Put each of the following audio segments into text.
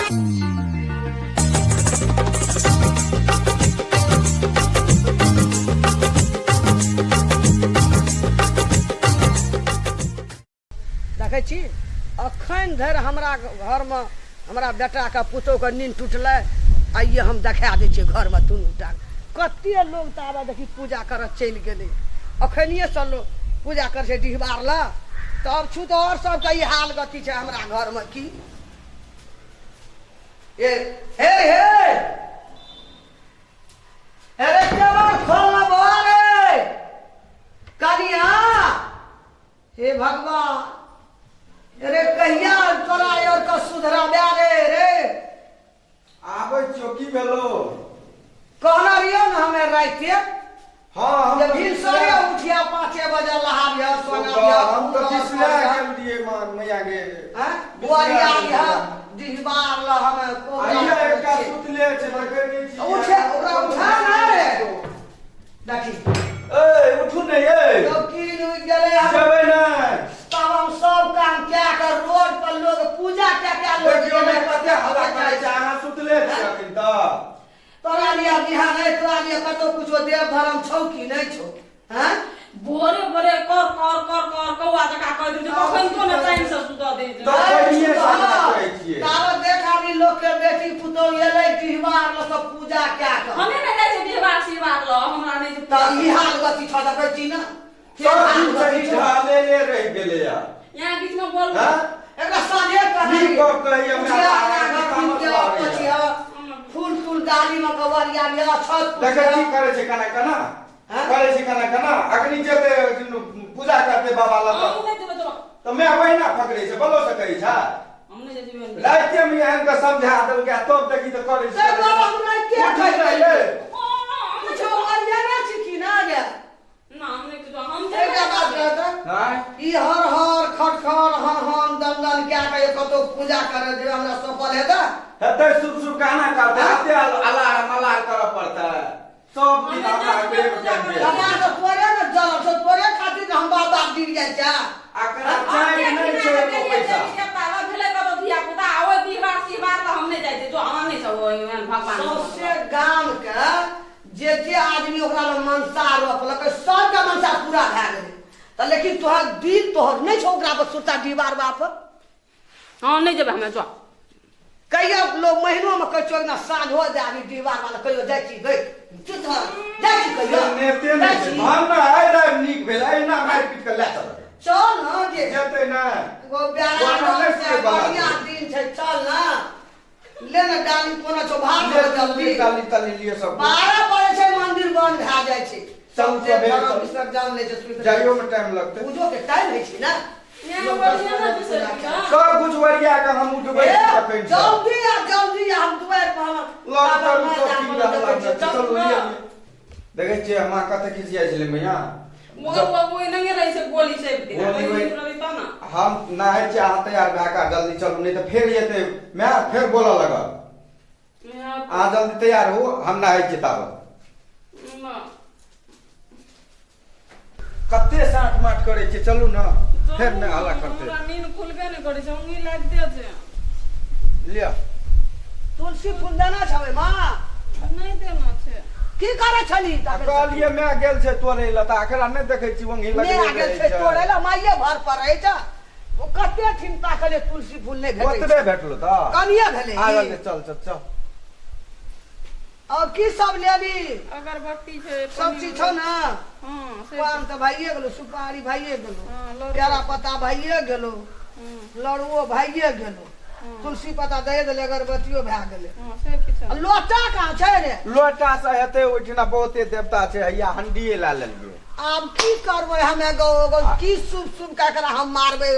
देखै छी अखन धरि हमरा घरमे हमरा बेटाके पुतोहके नींद टूटलै। आइए हम देखा दै छियै घरमे दुनू टा कते लोग तऽ आब देखी पूजा करऽ चलि गेलै। अखनिएसँ लोक पूजा करै छै डिहबार लए, तब छु तऽ आओर सबके ई हाल गति छै हमरा घरमे की। ए हे हे अरे केवल खोल ना बौआ रे कनिया। हे भगवान अरे कहिया तोरा और का सुधराबे रे रे। आबै छियौ, की भेलो? कहना रहियो ने हमे राइते। हाँ, हम जे भिनसरे उठिया 5 बजे लहा लिह सोना लिह। हम तऽ बिसरा गेल रहियै मां मैया गे। हैं बुआरिया लिह डिहबार ल हमे आइया एकटा सुतले छै देखै नहि छी। उठे ओकरा उठा ना रे देखी। ए उठू ने ये। तो की रुकि गेलै हम? जेबै नै। तब हम सब काम कए कऽ रोड पर लोग पूजा कए कए लोग देखियौ ने गेलै। कते हल्ला करै छै, अहाँ सुतले छी अखन तऽ। तोरा लिए बिहान है, तोरा लिए कतौ कुछो देव धर्म छौ कि नहि छौ? हैं भोरे भोरे कर कर कर कर कौआ जकाँ कहि दै छै, कखन तो ने टाइम से सुतऽ दै छै। तऽ पहिने से हल्ला करै छियै। ताबत देख आदमी लोग के बेटी पुतोह एलै डिहबार ल सब पूजा कए कऽ। हमे ने जाइ छियै डिहबार सिहबार ल, हमरा नहि छै। तऽ ई हाल गति छौ देखै छी ने। सब दिन सही ढालेले रहि गेलै या। यहाँ बीच में बोल। हैं? एकरा साँझे कहै। की गप कहैया हमरा? उठिया, अहाँके घर तामस पीट लागैया। पोछिया, फूल तूल डाली में कवरिया लिया, छत देखै की करै छै कना कना? हैं? करै छै कना कना? अखनी जेतै पूजा करतै बाबा लग। हम नहि जेबै तो। तऽ माय ओहिना पकड़ै छै, बोलो से कहै छै। हम नहि जेबै। रातिए में एहन के समझा देलकै, तब देखी तऽ करै छै। से बाबा हम रातिए उठै खाइ नहि छियै। यै। कुछो अरियाना छी की ना गे? ना, हम नहि कुछो, हम एकटा बात कहत। नहि। ई हर हर खट खट हन हन दन दन कए के कतौ पूजा करे जे हमरा सफल हेतै? हेतै, शुभ शुभ कहना करतै, एते अलार मलार करऽ पड़तै। सब दिन हमे हमरा जाइत के पूजा टाइम करऽ। हमरा तऽ तोरे ने जरब छौ, तोरे खातिर ने हम बाप बाप गिर जाइ छै। एकरा चाहि नहि छै एको पैसा। भेलै कतौ धिया पुता आ ओहि बिहार सिहार तऽ हम नहि जाइ छियै, जो हमरा नहि छौ ओहन भगवान। सौंसे गाम के जे जे आदमी ओकरा लग मनसा रोपलकै सबके मनसा पूरा भए गेलै। तऽ लेकिन तोहर दिल तोहर नहि छौ ओकरा पर सुरता दीवार बाप। हँ नहि जेबै हमे, जो। कहियो लोग महीनो में कहै छौ ना साँझ हो जाय अभी दीवार वाला कहियो जाइ छी गई चुप रह, जाइ छी कहियो। नेते नहि जाइ छै। छी। हम ने आइ राति नीक भेल, एहिना मारि पीट कऽ लए चलबै। चल न जे। जेतै नहि। एगो बेड़ा गोटा नहि छै, सुनै बला बढ़िया छै। दिन छै, चल न। ले ने डाली कोना छौ भाग ले जल्दी। डाली ताली लिए सब। 12 बजे छै मंदिर बंद भए जाइ छै। चलू सब सबेरे धर्म चलू। विसर्जन लै छै, सुति जाइयो में टाइम लगतै। पूजो के टाइम होइ छै ने। यहाँ बढ़िया ने दूसरे पूजा। सब कुछ ओरिया के हम उठबै ए, छी तखन से। जल्दी आ जल्दी आ, हम दुआरि पर हम लग बाबा चलू माँ सब जा की कऽ रहल देखै छियै। चलू चलू लिअ। ने। देखै छियै माँ कते खिसियाइ छलै मैया। वो एनाहिए रहै छै गोली से गोली गोली वही- रहै तब ने। हम नहाय छियै, अहाँ तैयार भए कऽ जल्दी चलू, नहि तऽ फेर एतै माय फेर बोलऽ लगत। अहाँ जल्दी तैयार हो, हम नहाय छियै ताबत। कते साँठ माठ करै छियै, चलू ने फेर नहि हल्ला करतै। हमरा नींद खुलबे नहि करै छै, ऊँघी लागिते छै। लिअ। तुलसी फूल देना छबै माँ? नहि देना छै। की करै छली? आ कहलियै माय गेल छै तोड़ै लए तऽ एकरा नहि देखै छी ओंघी माय लगेने गेल रहै छै छै। तोड़ै लए, माइये घर पर रहै छै। ओ कते ठिन ताकलियै तुलसी फूल नहि भेटै ओतबे छै। भेटलो तऽ कनिये भेलै आ ई। गेलै, चल चल चल। और की सब लेली? अगरबत्ती छै, सब चीज छौ ने? हाँ, से पान तऽ भाइये गेलो, सुपारी भाइये गेलो, हाँ, लड़ुआ। केरा पत्ता भाइये गेलो, लड़ुओ भाइये गेलो, तुलसी पत्ता दे देले, अगरबत्तियो भए गेलै। हाँ, से किछु। आ लोटा कहाँ छै रे? लोटा से हेतै, ओहिठिना बहुते देवता छै, हैया हंडिये लए लेलियै। आब की करबै हम एगो एगो की शुभ शुभ कए कऽ हम मारबै?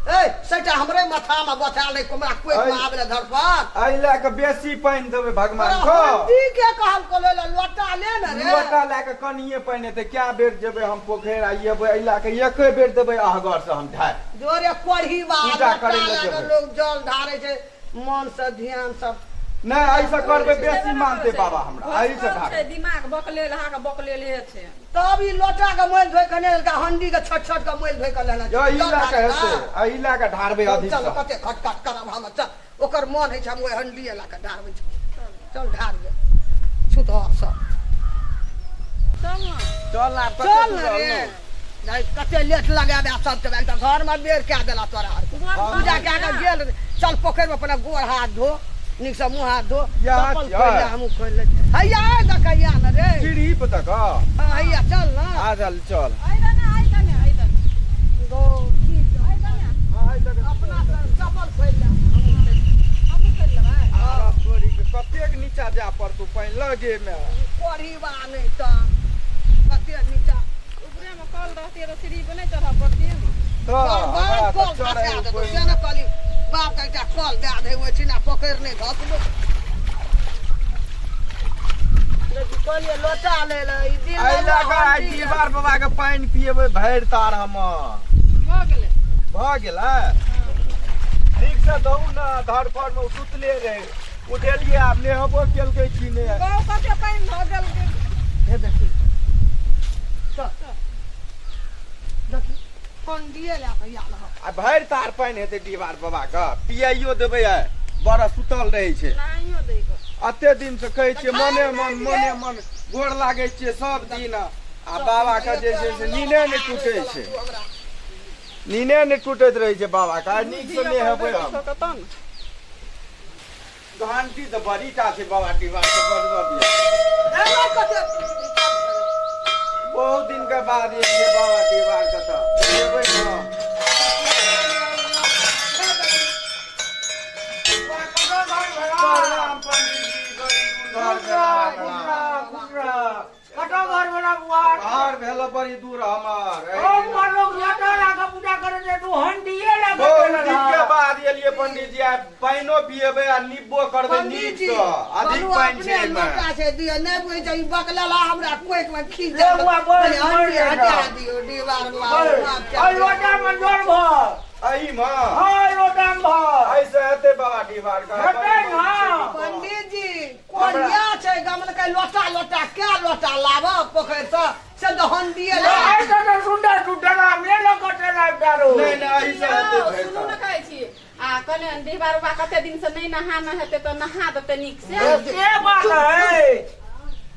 ए सैटा हमरे माथा में बथा ले, हमरा कोइ आबे ले धरफड़। एहि लए कऽ बेसी पानि देबै भगवान तोरा के। हंडी के कहल कोले ले लोटा ले ने रे। लोटा लए कऽ कनिये पानि हेतै, कए बेर जेबै हम पोखरि आ एबै, एहि लए कऽ एके बेर देबै अहगर से हम ढारि। जोरे कोढ़ी बा पूजा लोटा करै लए लए कऽ जेबै। लोग जल ढारै छै मन से ध्यान सब। नहि, एहिसँ करबै बेसी मानतै बाबा हमरा, एहिसँ ढारबै। दिमाग बकलेल अहाँके बकलेले छै। तब ई लोटा के मोइल धोइ के नहि लेलकै, हंडी के छट छट के मोइल धोइ के लेने छै। एहि चल लए कऽ ढारबै। हेतै, एहि लए कऽ ढारबै अधिक चल सँ। कते खटखट करब हम, चल ओकर मन होइ छै हम ओहि हण्डिए लए कऽ ढारबै छी। चल ढार गे छुतहर सब। चल ने। चल आब कते चल दूर ने रे। रहलहुँ? नहीं, कते लेट लगा दे सबके बैग तऽ घरमे बेर कए देला तोरा आरके। पूजा कए कऽ गेल चल पोखरिमे अपना गोर हाथ धो नीकसँ मुँह हाथ धो इएह चप्पल छियै। खोलि ले हमहूँ खोलि लै छी। हैया आइ देखैया ने रे। सीढ़ी पर तक हँ हैया चल ने। आ चल चल। आइ दने आइ दने आइ दने गो की आइ दने। हाँ, आइ तक अपना तऽ चप्पल खोलि ले हमहूँ खोलि हमहूँ खोलि लेबै। आर तोरी के कतेक नीचा जाय पड़तौ पानि लगे मे। कोढ़ीबा नहि तऽ कते नीचा। ऊपरेमे कल रहतियै तऽ सीढ़ी पर नहि चढ़ऽ पड़तियै ने। तऽ तोहर हमरा बाप तऽ कल चढ़ै खसा देतौ कोइ से ने कहली बापके एकटा कल दए दे ओहिठिना पकड़ि नहि धसबो। देखी कहलियै लोटा लै लए ई दिन एहि लए कऽ आइ दीवार बाबा के पानि पिएबै भरि तार हम। भऽ गेलै। भऽ गेलै। नीक से दहु ने धरफड़ मे सुतले रहे उठेलियै आब नेहबो केलकै की ने। गाँव कते पानि भऽ गेल। हे देखी चल देखी पंडिये लए कऽ आयल हँ। आ भरि तार पानि हेतै दीवार बाबा के पियाइयो देबै आइ बड़ा सुतल रहै छै। नहाइयो दै कऽ। अते दिन से कहै छियै मने मन मने मन गोर लागै छियै सब दिन आ बाबा के जे छै से नीने नहि टूटै छै। नीने नहि टूटैत रहै छै बाबा के। आइ नीक से नेहेबै हम। तहन घंटी तऽ बड़ी टा छै बाबा दीवार के बजबऽ दिअ। बहुत दिन के बाद एलियै बाबा दीवार के तऽ एबै ने। प्रणाम पंडीजी बड़ी दूर घर भेल कतऽ घर भेला बुआ? घर भेल बड़ी दूर हमर। हम लोग लोटा लऽ पूजा करे छै तू हंडिये लऽ बहुत दिन के बाद एलियै पंडीजी आइ पानिओ पिएबै आ निब्बो करबै नीक पंडीजी से अधिक कहलहुँ पानि छै अपने एहिमे। लोटा छै दिअ नहि बुझै छै ई बकलेला हमरा कोइक मे खींच ले बुआ, बोल, कनि हंडी बोल हटा बेटा। दियौ दीवार बाबा माफ कए और दियौ। लोटा में जोर भर। एहिमे हाँ लोटा में भर। एहिसँ हेतै बाबा दीवार के। हेतै ने। पंडीजी कोरिया छै गमलकै लोटा लोटा कै लोटा लाबऽ पोखरि सँ से तऽ हंडिये ले, ला। आइ तऽ सुन्दर तू डरा में लऽ कऽ चलि आबि दारू। नहि नहि एहिसँ हेतै भरि सुनू ने तार। कहै छी आ कहलियै डिहबार बाबा कते दिन से नहि नहाना हेतै तऽ नहा देतै नीक से। से बात है।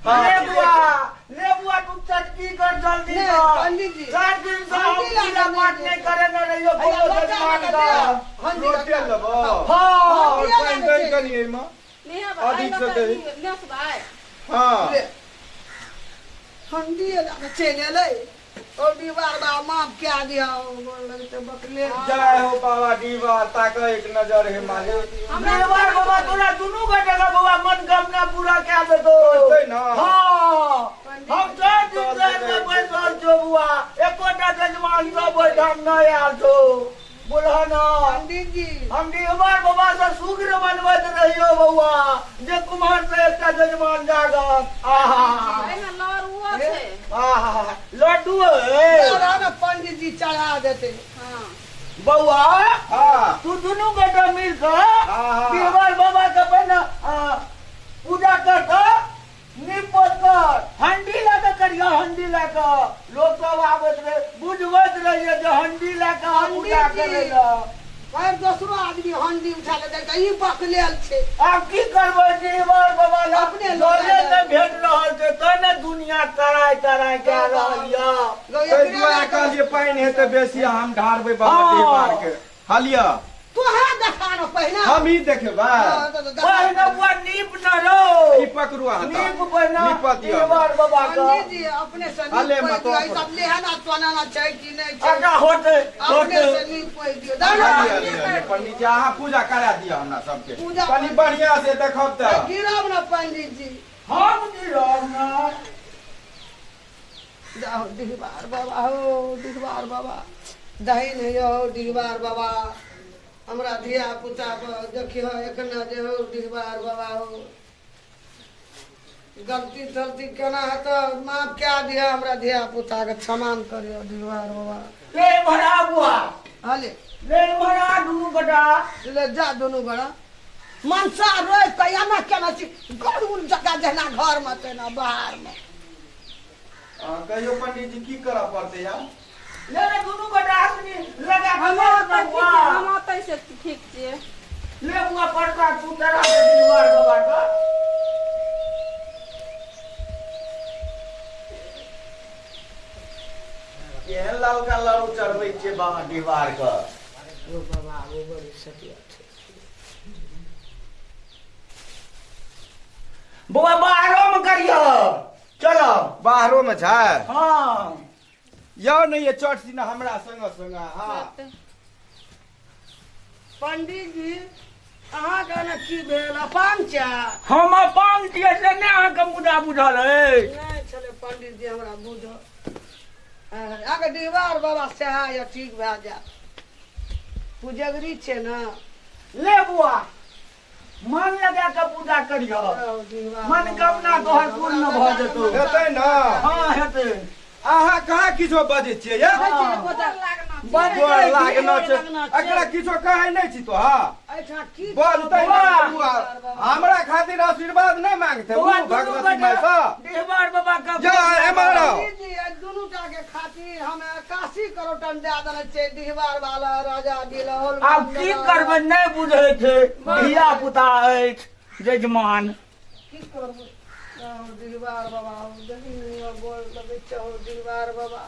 हाँ, ले ठीके बुआ ले बुआ तू चटकी कर जल्दी नहि, से। पंडीजी। चार दिन से हम हंडी पूजा लागे पाठ नहि। नहीं करे न रहियो हैया बोलो लोटा जजमान लऽ का। कऽ दे, हंडी रोटे लऽ कऽ। लेबो। हाँ और हंडिये पानि लागे दै छै। कनि एहिमे। नेहबै अधिक से दही। नेसबै। हाँ ले। हंडिये लऽ कऽ चलि एलै ओ दीवार बा माफ कए दिअ गोर लगतै बकले। जय हो बाबा दीवार ताक एक नजर हे मालिक। हमरा देवर बाबा तोरा दुनू गोटे के बौआ मनोकामना पूरा कए देतौ। करतै ने। हाँ हम 4 दिन से एतऽ बैसल छौ बुआ एकोटा जजमान सब ओहिठाम नहि आयल छौ। बोलह न पंडीजी हम डिहबार बाबा से सुग्र मनबैत रहियो बौआ जे कुम्हर से एकटा जजमान जागत। आहा एहिमे लड़ुओ छै। आहा लड्डू है तोरा ने पंडीजी चढ़ा देतै। हँ बौआ हाँ तू दुनू गोटा मिल कऽ हाँ। डिहबार बाबा के पहिने पूजा कर कऽ नीप पोत कर हंडी लऽ कऽ करियौ। हंडी लऽ कऽ लोक सब आबैत रहे बुझबैत रहियै जे हंडी लऽ कऽ अहाँ पूजा पंडीजी। करै लए। फेर दोसरो आदमी हंडी उठा लेतै तऽ ई बकलेल छै। आब की करबै डिहबार बाबा लग अपने लोक जले नहि भेट रहल छै तैं ने दुनिया तराय तराय कए रहल यऽ। गौ, ताहि एकरे दुआरे लए कऽ कहलियै पानि हेतै बेसी हम ढारबै बाबा हाँ। दीवार के। हलिया तोहे देखा न पहिने। हम ही देखेबै। हाँ, तऽ देखा। पहिने बुआ नीप न रौ ई पकड़ू अहाँ तऽ। नीप पहिने नीप दिअ। डिहबार बाबा के। पंडीजी अपने से अले नीप मत दियौ ई सब लेहना सोनाना छै कि नहि छै। अच्छा होतै अपने होतै। से नीप पोति दियौ। दादा, लिअ, लिअ, लिअ, पंडीजी अहाँ पूजा करा दिअ हमरा सबके। पूजा कनि बढ़िया से देखब तऽ। गिरब न पंडीजी। हम गिरब ना। जाहो डिहबार बाबा हो डिहबार बाबा दही नहीं हो डिहबार बाबा हमरा धिया पुता पर देखियो एखना जे हो डिहबार बाबा हो गलती तलती केना हेतौ माफ कए दिअ हमरा धिया पुता के क्षमा करियो डिहबार बाबा। ले भरा बुआ हले ले भरा दुनू गोटा ले जा दुनू गोटा मनसा रोपि कऽ एना केना छी गरुड़ जकाँ जहिना घरमे तहिना बाहरमे। अहाँ कहियो पंडीजी की करऽ पड़तै यार? ले ले दुनू गोटा आदमी लगा हम के ओतै बुआ। ठीक हम ओतै से ठीक छियै। ले बुआ पड़का तू चढ़ा दे डिहबार बाबा के। केहन ललका लड़ू चढ़बै छियै बाबा डिहबार के? ओ बाबा, ओ बड़ी सतिया छै। बौआ, बाहरो में करियो, चलो। बाहरो में छै? हाँ। यौ, नहि ये चट सीना हमरा संग संग, हाँ। पंडित जी, अहाँके ने की भेल? अपांग छै? हम अपांग छियै से नहि अहाँके मुदा बुझल अछि? नहि छलै पंडित जी हमरा बुझल। अहाँके डिहबार बाबा सएह यऽ, ठीक भए जायत। पुजगरी छै ने। ले बुआ, मन लगा के पूजा करियो, मनोकामना तोहर पूर्ण भऽ जेतौ। हेतै ने? हाँ, हेतै। अहाँ कहाँ किछो बजै छियै ये? बजै गोर छी। लागना छै। लगना छै। एकरा किछो कहै नहि छी तोहा। एहिठाम की बजतै बौआ। ने बुआ? हमरा खातिर आशीर्वाद नहि मांगतै बौआ, ओ दुनू भगवती गोटा माय सँ? डिहबार बाबा के। जा एम्हर आउ। पंडित जी, एहि दुनू टा के खातिर हम 81 करोड़ टन दए देने छियै डिहबार वाला राजा जी लहोल। आब की करबै, नहि बुझै छै, धिया पुता अछि जजमान। की करबै? आउ डिहबार बाबा, आउ, देखी नहि गोर लगै छौ डिहबार बाबा।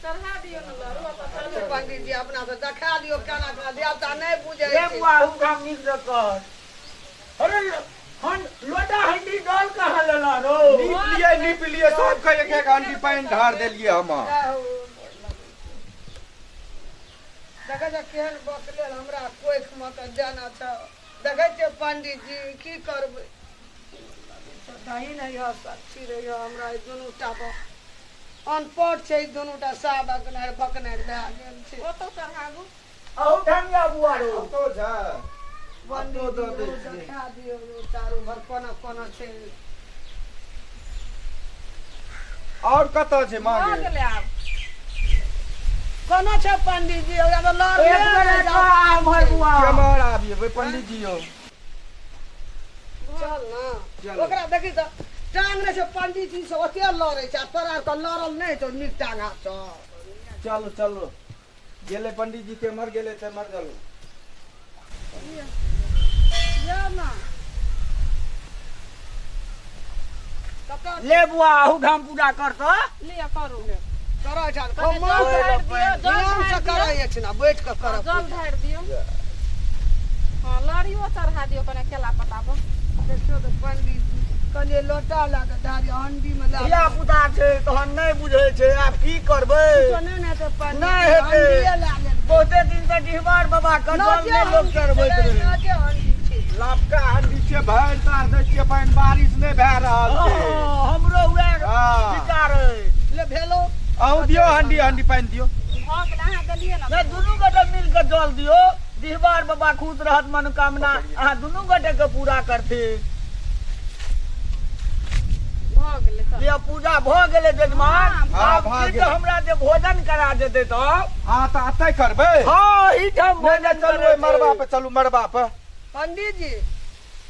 चढ़ा दियौ ने लड़ू अपन। चलू पंडित जी, अपना से देखा दियौ केना केना देवता नहि बुझै ले छै। बुआ, हुनका नीक से कर। अरे, हन लोटा हंडी डल कहाँ लेला रो? नीप लियै, नीप लियै, सबके एक एक हंडी पानि ढार देलियै हम। देखै छै केहन बकलेल हमरा कोखि मे के जाना छ। देखै छियै पंडित जी, की करबै? दही नहि यऽ साक्षी रहियो। हमरा ई दुनू टा पर अनपढ़ छै, ई दुनू टा सा बकनारि बकनारि भए गेल छै। ओतौ चढ़ाबू। अहू ठाम या बुआ रो? कतौ छै? पंडित कतौ दऽ जी, दै छियै। देखा दियौ चारू भर कोना कोना छै। आओर कतऽ छै भऽ मांगे? गेलै आब। कोना छै पंडित जी? ओकरा तऽ लड़ एक बेर कह एम्हर बुआ। केम्हर आबियै पंडित जी यौ? चल ने। चलू। ओकरा देखी तऽ टांग रहै छै पंडित जी से ओते लड़ै छै आ तोरा आरके लड़ल नहि हेतौ नीक टांग हाथ सँ। चलू चलू, गेलै पंडित जी केम्हर गेलै तेम्हर चलू। या ना कतऽ? ले बुआ, अहू ठाम पूजा कर तऽ। लिअ, करू। करै छै। कने जल ढारि दियौ, जल नियम से ढारि दियौ। करै अछि ने, बैठ कऽ करब। जल ढारि दियौ। हँ, लड़ियो चढ़ा दियौ कने केला पत्ता पर। देखियौ तऽ पंडित जी, कनि लोटा लए कऽ ढारी हंडी मे लए। धिया पुता छै तहन नहि बुझै छै, आब की करबै? किछो नहि ने हेतै पंडित नहि जी, हेतै। हंडिये लए लेलकै। बहुते दिन से डिहबार बाबा के जल नहि लोक चढ़बैत रहै। नाचे हंडी छै। लबका हंडी छै, भरि तार दै छियै पानि, बारिश नहि भए रहल छै। हँ, हमरो उएह विचार अछि। ले भेलो। अहूँ दियौ हंडी, हंडी पानि दियौ। भऽ गेलै, अहाँ देलियै ने। नहि, दुनू गोटे मिल कऽ जल दियौ, डिहबार बाबा खुश रहत, मनोकामना अहाँ दुनू गोटे के पूरा करथिन। भऽ गेलै, चल। लिअ, पूजा भऽ गेलै जजमान। हँ, आब भऽ की गेलै। तऽ हमरा जे भोजन करा देतै तऽ। हँ, तऽ एतै करबै। हँ, एहिठाम नहि नहि भोजन चलू करै ओहि मड़बा छै। पर चलू, मड़बा पर। पंडित जी,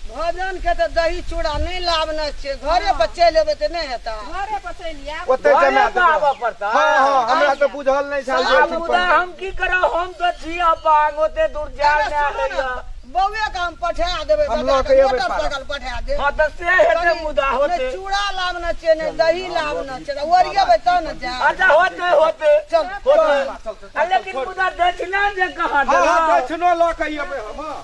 भोजन के तऽ दही चूड़ा नहि लाबने छियै, घरे पर चलि एबै तऽ नहि हेतै? घरे पर चलि आयब। ओतै घरे जमा पर आबऽ देबै। पड़तै। हँ हँ, हमरा तऽ बुझल नहि छल जे आब अथी मुदा पर- हम की करब, हम तऽ छी अपांग, ओते दूर जाय अरे नहि सुनू ने, होइया। बौए के हम पठा देबै। हम बता लऽ के के एबै मोटरसाइकिल पठा देब। हँ, तऽ से हेतै। मुदा नहि होतै। चूड़ा लाबने छियै, नहि दही लाबने छियै, ओरियेबै तब ने जायब। अच्छा, होतै होतै। चल। होतै। चल, चल, चल, आ लेकिन छोड़। मुदा दक्षिणा जे कहाँ हँ हँ देलहुँ? दक्षिणो लऽ के एबै हम, हँ।